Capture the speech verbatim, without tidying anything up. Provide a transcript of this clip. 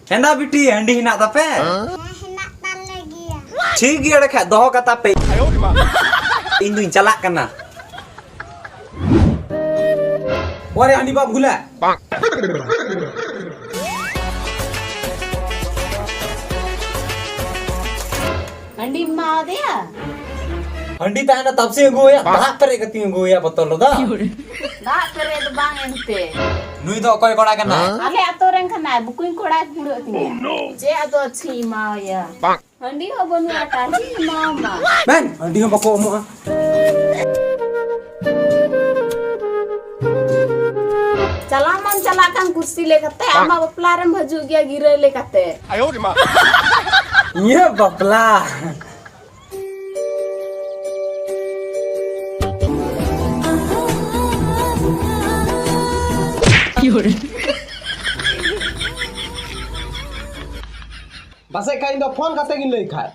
ᱦᱮᱸᱫᱟ ᱵᱤᱴᱤ, ᱦᱟᱺᱰᱤ ᱦᱮᱱᱟᱜ ᱛᱟᱯᱮ? ᱦᱮᱸ, ᱦᱮᱱᱟᱜ ᱛᱟᱞᱮ ᱜᱮᱭᱟ᱾ ᱴᱷᱤᱠ ᱜᱮᱭᱟ, ᱚᱸᱰᱮ ᱠᱷᱟᱡ ᱫᱚᱦᱚ ᱠᱟᱛᱟ ᱯᱮ᱾ ᱤᱧ ᱫᱩᱧ ᱪᱟᱞᱟᱜ ᱠᱟᱱᱟ᱾ ᱚᱨᱮ ᱦᱟᱺᱰᱤ ᱵᱟᱢ ᱜᱩᱞᱟ᱾ ᱦᱟᱺᱰᱤᱢ ᱮᱢᱟᱣᱟᱫᱮᱭᱟ? ᱦᱟᱺᱰᱤ ᱛᱟᱦᱮᱱᱟ ᱛᱟᱯᱥᱤ ᱟᱹᱜᱩᱣᱟᱭᱟ, ᱫᱟᱜ ᱯᱮᱨᱮᱡ ᱠᱟᱛᱮᱧ ᱟᱹᱜᱩᱣᱟᱭᱟ ᱵᱚᱛᱚᱞ ᱨᱮᱫᱚ᱾ ᱫᱟᱜ ᱯᱮᱨᱮᱡ ᱫᱚ ᱵᱟᱝ ᱮᱱᱛᱮ᱾ ᱱᱩᱭ ᱫᱚ ᱚᱠᱚᱭ ᱠᱚᱲᱟ ᱠᱟᱱᱟᱭ? ᱟᱞᱮ ᱟᱛᱳ ᱨᱮᱱ ᱠᱟᱱᱟᱭ, ᱵᱩᱠᱩᱧ ᱠᱚᱲᱟᱭ ᱠᱩᱲᱟᱹᱜ ᱛᱤᱧᱟ᱾ ᱪᱮᱫ ᱟᱫᱚ ᱪᱷᱤ ᱮᱢᱟᱣᱟᱭᱟ? ᱦᱟᱺᱰᱤ ᱦᱚᱸ ᱵᱟᱹᱱᱩᱜᱼᱟ, ᱴᱟᱺᱰᱤ ᱮᱢᱟᱣᱟᱢᱟ᱾ ᱢᱮᱱ, ᱦᱟᱺᱰᱤ ᱦᱚᱸ ᱵᱟᱠᱚ ᱮᱢᱚᱜᱼᱟ᱾ ᱪᱟᱞᱟᱣ ᱢᱟᱢ ᱪᱟᱞᱟᱜ ᱠᱟᱱ ᱠᱩᱨᱥᱤ ᱞᱮᱠᱟᱛᱮ, ᱟᱢᱟᱜ ᱵᱟᱯᱞᱟ ᱨᱮᱢ ᱦᱤᱡᱩᱜ ᱜᱮᱭᱟ ᱜᱤᱨᱟᱹ ᱞᱮᱠᱟᱛᱮ᱾ ᱤᱧᱟᱹᱜ ᱵᱟᱯᱞᱟ᱾ ᱯᱟᱥᱮᱡ ᱠᱷᱟᱡ ᱤᱧ ᱫᱚ ᱯᱷᱳᱱ ᱠᱟᱛᱮ ᱜᱤᱧ ᱞᱟᱹᱭ ᱠᱷᱟᱡ᱾